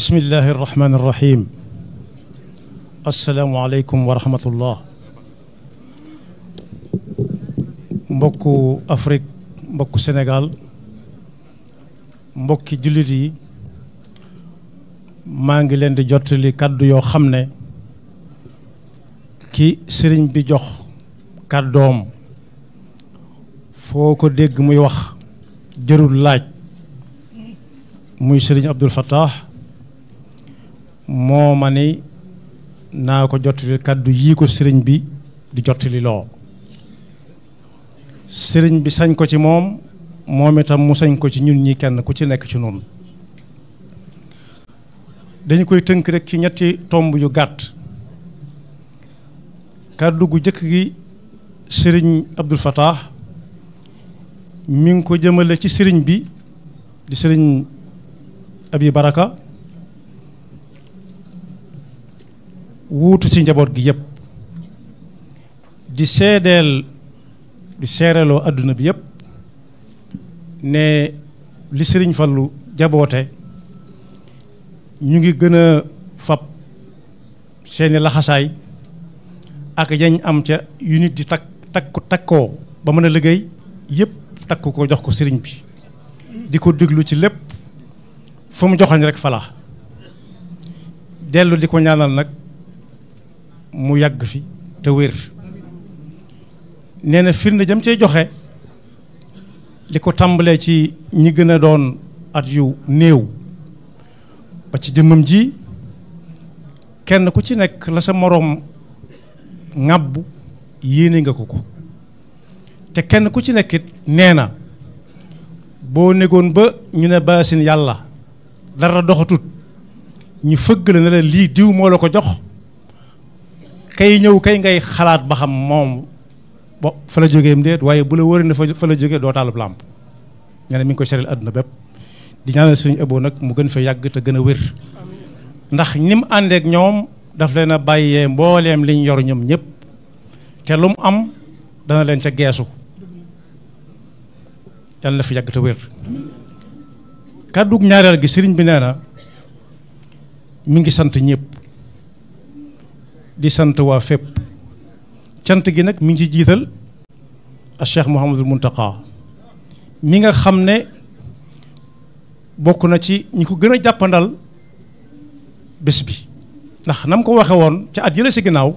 bismillahi irrahmani irrahim asalaamualeykum wa rahmatullah mbokku Afrique mbokku Sénégal mbokki jullit yi maa ngi leen di jottali kàddu yoo xam ne ki sëriñ bi jox kàddoom foo ko dégg muy wax jërul laaj muy sëriñ Abdul Fattah moo ma ni naa ko jottali kàddu yii ko sëriñ bi di jottali loo sëriñ bi sañ ko ci moom itam mu sañ ko ci ñun ñi kenn ku ci nekk ci noonu dañu koy tënk rek ci ñetti tomb yu gàtt kàddu gu jëkk gi sëriñ Abdul Fattah mi ngi ko jëmale ci sëriñ bi di sëriñ Abi Baraka wuutu ci njaboot gi yëpp di seereeloo àdduna bi yëpp ne li sëriñ Fallu jaboote ñu ngi gën a fab seeni laxasaay ak yañ am ca yu nit di takkoo ba mën a liggéey yëpp takk ko jox ko sëriñ bi di ko déglu ci lépp fu mu joxoñ rek fala dellu di ko ñaanal nag mu yàgg fi te wér nee na firnde jëm cey joxe li ko tàmbalee ci ñi gën a doon at yu néew ba ci jëmmam ji kenn ku ci nekk la sa moroom ŋàbbu yéene nga ko te kenn ku ci nekkit nee na boo négoon ba ñu ne baasin yàlla dara doxatut ñu fëgg la ne la lii diw moo la ko jox kay ñëw kay ngay xalaat ba xam moom bo fa la jógeem déet waaye bu la wëri na fa la jógee doo taalub làmp nee na mi ngi koy sereel àdduna bépp di ñaanal sëriñ Abo nag mu gën fa yàgg te gën a wér ndax ni mu àndeek ñoom daf leen a bàyyee mbooleem liñ yor ñoom ñëpp te lu mu am dana leen ca geesu yàlla na fi yàgg te wér kàddug ñaareel gi sëriñ bi nee na mi ngi sant ñëpp di sant waa fépp cant gi nag mi ngi ci jiital a Cheikh Mouhamadul Muntaqa mi nga xam ne bokk na ci ñi ko gën a jàppandal bés bi ndax na mu ko waxe woon ca at yële si ginnaaw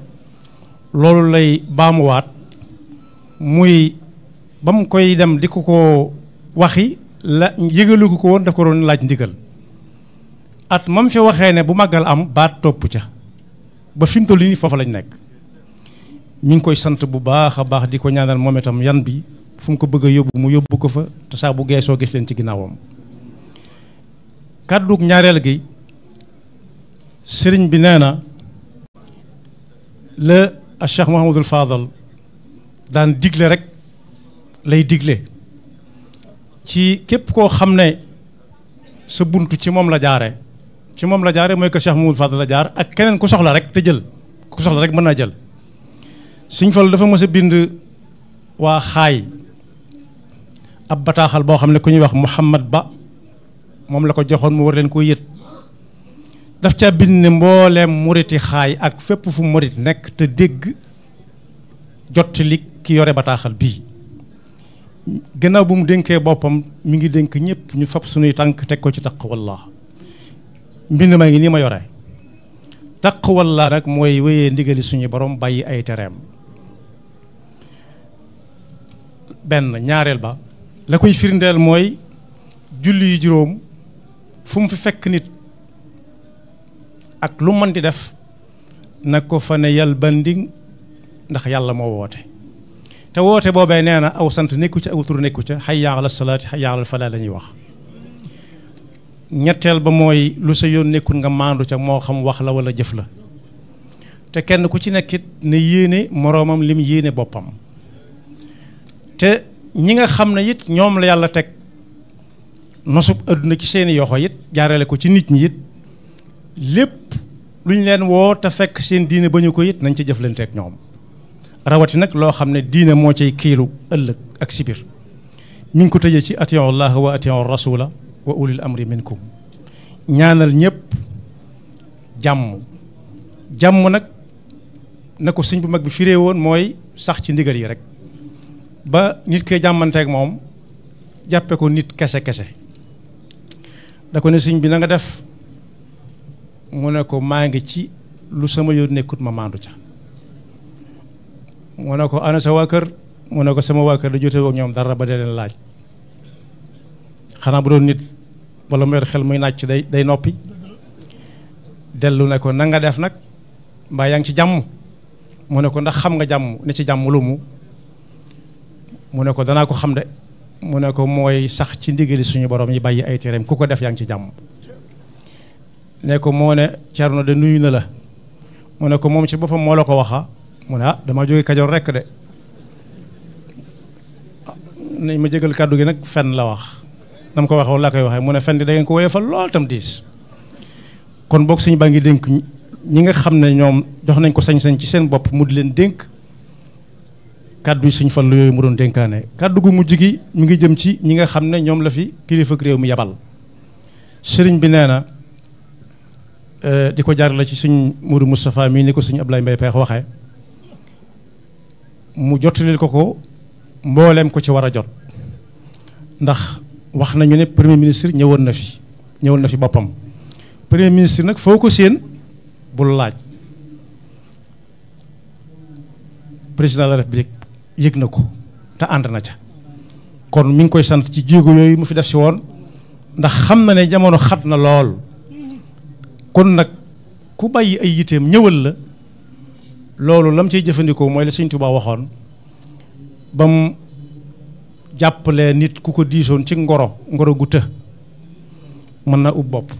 loolu lay baamuwaat muy ba mu koy dem di ko waxi la yëgalu ko woon daf ko doon laaj ndigal at mam fi waxee ne bu màggal am baat topp ca ba fi mu toll nii foofu lañ nekk mi ngi koy sant bu baax a baax di ko ñaanal moom itam yan bi fu mu ko bëgg a yóbbu mu yóbbu ko fa te saa bu geesoo gis leen ci ginnaawam kàddug ñaareel gi sëriñ bi nee na la a Cheikh Mouhamadul Fadal daan digle rek lay digle ci képp koo xam ne sa buntu ci moom la jaare mooy que Cheikh Mouhamadul Fadal la jaar ak keneen ku soxla rek te jël ku soxla rek mën naa jël Sëriñ Fallu dafa mës a bind waa xaay ab bataaxal boo xam ne ku ñuy wax Muhammad Ba moom la ko joxoon mu war leen koo yët daf ca bind ne mbooleem muriti xaay ak fépp fu murit nekk te dégg jottali ki yore bataaxal bii gannaaw bu mu dénkee boppam mi ngi dénk ñëpp ñu fab suñuy tànk teg ko ci taqwallah mbind maa ngi nii ma yore taqwallah nag mooy wéyee ndigali suñu borom bàyyi ay tereem benn ñaareel ba la koy firndeel mooy julli yu juróom fu mu fi fekk nit ak lu mën di def nag ko fa ne yal banding ndax yàlla moo woote te woote boobee nee na aw sant nekku ca aw tur nekku ca hayya ala salaati hayya ala falaa la ñuy wax ñetteel ba mooy lu sa yoon nekkul nga maandu ca moo xam wax la wala jëf la te kenn ku ci nekkit ne yéene moroomam lim yéene boppam te ñi nga xam ne it ñoom la yàlla teg nosub àdduna ci seeni yoxo it jaarale ko ci nit ñi it lépp lu ñu leen woo te fekk seen diine ba ñu ko it nañ ci jëflanteeg ñoom rawati nag loo xam ne diine moo cay kiilu ëllëg ak sibir mi ngi ko tëjee ci atiyu llaha wa atiyu rasula wa ulil amri minkum ñaanal ñëpp jàmm jàmm nag na ko sëñ bu mag bi firee woon mooy sax ci ndigal yi rek ba nit koy jàmmanteeg moom jàppe ko nit kese kese da ko ne sëñ bi na nga def mu ne ko maa ngi ci lu sama yoon nekkut ma maandu ca mu ne ko ana sa waa kër mu ne ko sama waa kër da jote ak ñoom dara ba dee leen laaj xanaa bu doon nit wala mu yor xel muy nàcc day noppi dellu ne ko na nga def nag mbaa yaa ngi ci jàmm mu ne ko ndax xam nga jàmm ne ci jàmm lu mu ne ko danaa ko xam de mu ne ko mooy sax ci ndigali suñu borom yi bàyyi ay tereem ku ko def yaa ngi ci jàmm ne ko moo ne Cerno de nuyu na la mu ne ko moom ci boppam moo la ko waxa mu ne ah dama jóge Kajoor rekk de nañ ma jégal kàddu gi nag fen la wax nam ko waxoon laa koy waxee mu ne fen di da ngeen ko woyofal lool tam diis kon boog sëñ baa ngi dénk ñi nga xam ne ñoom jox nañ ko sañ-sañ ci seen bopp mu di leen dénk kàddu yi sëñ Fallu yooyu mu doon dénkaane kàddu gu mujj gi mu ngi jëm ci ñi nga xam ne ñoom la fi kilifa réew mi yabal sëriñ bi nee na di ko jaar la ci sëñ Mourou Moustapha mii ni ko sëñ Ablaye Mbaye Peex waxee mu jottalil ko mbooleem ko ci war a jot ndax wax nañu ne premier ministre ñëwoon na fi boppam premier ministre nag foo ko séen bul laaj président de la république yëg na ko te ànd na ca kon mi ngi koy sant ci jéego yooyu mu fi def si woon ndax xam na ne jamono xat na lool kon nag ku bàyyi ay yiteem ñëwal la loolu lam ciy jëfandikoo mooy la Sëñ Tuubaa waxoon ba mu jàppalee nit ku ko diisoon ci ngoro gu të mën na ub bopp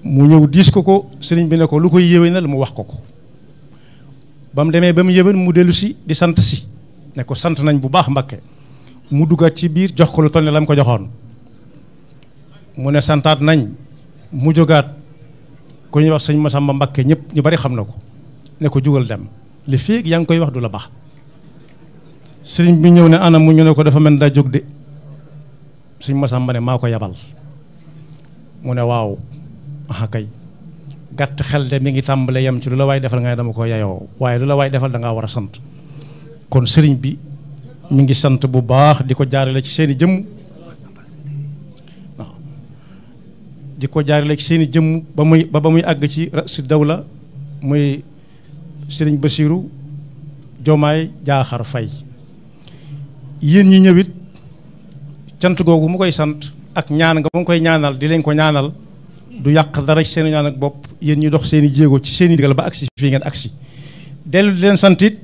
mu ñëw diis ko sëriñ bi ne ko lu koy yéwénal mu wax ko ba mu demee ba mu yéwén mu dellu si di sant si ne ko sant nañ bu baax Mbakke mu duggaat ci biir jox ko lu toll ne la mu ko joxoon mu ne santaat nañ mu jógaat ku ñuy wax sëñ Masamba Mbakke ñëpp ñu bari xam na ko ne ko jugal dem li féeg yaa ngi koy wax du la baax sëriñ bi ñëw ne ana mu ñu ne ko dafa mel daa jóg de sëñ Masamba ne maa ko yabal mu ne waaw aha kay gàtt xel de mi ngi tàmbale yem ci lu la waay defal nga ne dama ko yayoo waaye lu la waay defal da ngaa war a sant kon sëriñ bi mi ngi sant bu baax di ko jaarale ci seeni jëmm waaw di ko jaarale ci seeni jëmm ba muy àgg ci si dawla muy sëriñ Basiiru Jomaay Jaaxar Fay yéen ñi ñëwit cant googu mu koy sant ak ñaan nga mu koy ñaanal di leen ko ñaanal du yàq dara ci seen ñaan ak bopp yéen ñu dox seeni jéego ci seeni digal ba agsi fii ngeen agsi dellu di leen sant it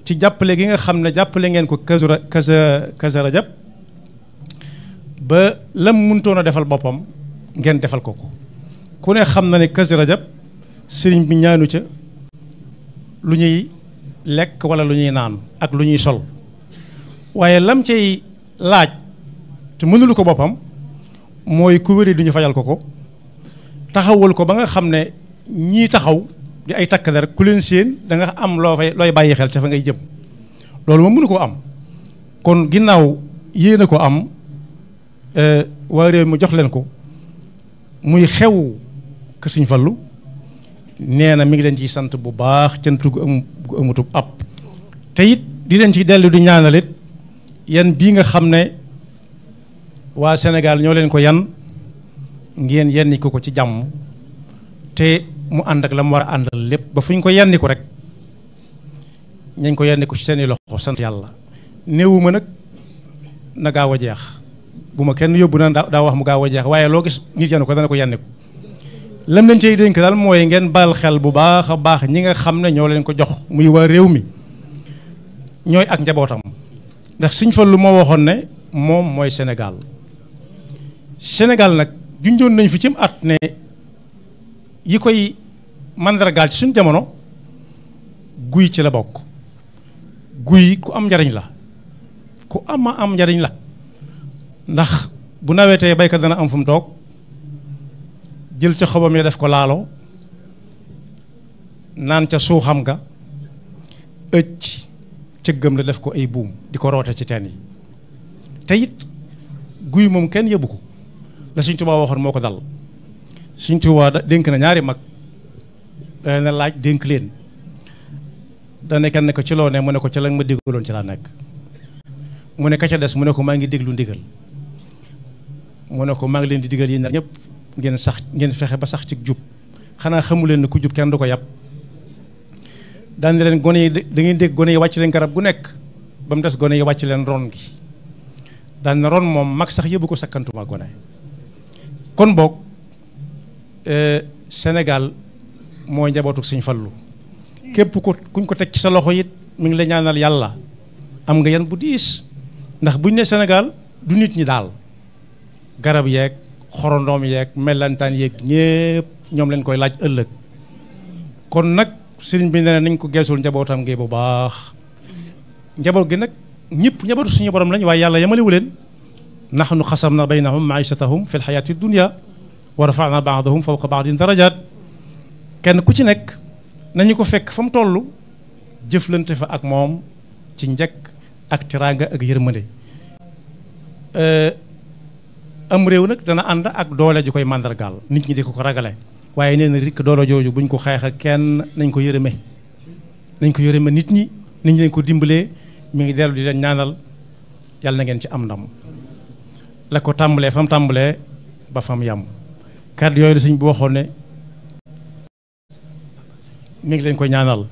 ci jàppale gi nga xam ne jàppale ngeen ko Kazu Rajab ba lam mënutoon a defal boppam ngeen defal ko ku ne xam na ne Kazu Rajab sëriñ bi ñaanu ca lu ñuy lekk wala lu ñuy naan ak lu ñuy sol waaye lam cay laaj te mënulu ko boppam mooy ku wéri du ñu fajal ko taxawul ko ba nga xam ne ñii taxaw di ay takk der ku leen séen da nga am looy bàyyi xel ca fa ngay jëm loolu moom mënu koo am kon ginnaaw yéen a ko am waa réew mi jox leen ko muy xew kër Sëñ Fallu nee na mi ngi leen ciy sant bu baax cant gu amutub ab te it di leen ci dellu di ñaanalit yan bii nga xam ne waa Sénégal ñoo leen ko yan ngeen yenni ko ci jàmm te mu ànd ak la mu war a àndal lépp ba fu ñu ko yenni ko rek ñañ ko yenni ko ci seeni loxo sant yàlla néewuma nag na gaaw a jeex bu ma kenn yóbbu na daa wax mu gaaw a jeex waaye loo gis nit yenn ko dana ko yenni ko lam leen cay dénk daal mooy ngeen bal xel bu baax a baax ñi nga xam ne ñoo leen ko jox muy waa réew mi ñooy ak njabootam ndax Sëñ Fallu moo waxoon ne moom mooy Sénégal nag junjoon nañ fi ci at ne yi koy mandargaal ci suñu jamono guy ci la bokk guy ku am njariñ la ku am njariñ la ndax bu nawetee baykat dana am fu mu toog jël ca xobam ya def ko laalo naan ca suuxam ga ëcc cëggam la def ko ay buum di ko roote ci teen yi te it guy moom kenn yëbu ko la Sëñ Tuubaa waxoon moo ko dal Sëñ Tuubaa dénk na ñaari mag da na laaj dénk leen dane kenn ne ko ci loo ne mu ne ko ci la ma digaloon ci laa nekk mu ne ka ca des mu ne ko maa ngi déglu ndigal mu ne ko maa ngi leen di digal yi ñëpp ngeen fexe ba sax ci jub xanaa xamu leen ne ku jub kenn du ko yàpp daan leen gone yi da ngeen dégg gone yi wàcc leen garab gu nekk ba mu des gone yi wàcc leen ron gi daan na ron moom mag sax yëbu ko sakkantuma gone kon boog Sénégal mooy njabootu Sëñ Fallu képp kuñ ko teg ci sa loxo it mi ngi la ñaanal yàlla am nga yan bu diis ndax buñ ne Sénégal du nit ñi daal garab yeeg xorondoom yeeg mellantaan yeeg ñépp ñoom leen koy laaj ëllëg kon nag sëriñ bi ne nañ ko geesul njabootam gi bu baax njaboot gi nag ñëpp njabootu suñu borom lañ waaye yàlla yemalewu leen nahnu xasamna baynahum maichatahum fi lxayaati dunia wa rafana baadahum fawqa baadin darajaat kenn ku ci nekk nañu ko fekk fa mu toll jëflante fa ak moom ci njëkk ak teraanga ak yërmande am réew nag dana ànd ak doole ju koy màndargaal nit ñi di ko ragale waaye nee na rikk doole jooju buñ ko xeex ak kenn nañ ko yërëme nit ñi nañ ko dimbalee mi ngi dellu di leen ñaanal yàlla na ngeen ci am ndam la ko tàmbalee fa mu tàmbalee ba fa mu yam kàddu yooyu la sëñ bi waxoon ne mi ngi leen koy ñaanal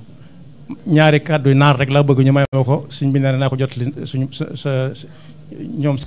ñaari kàddu naar rek laa bëgg ñu may ma ko sëñ bi nee na naa ko jot li suñu sa ñoom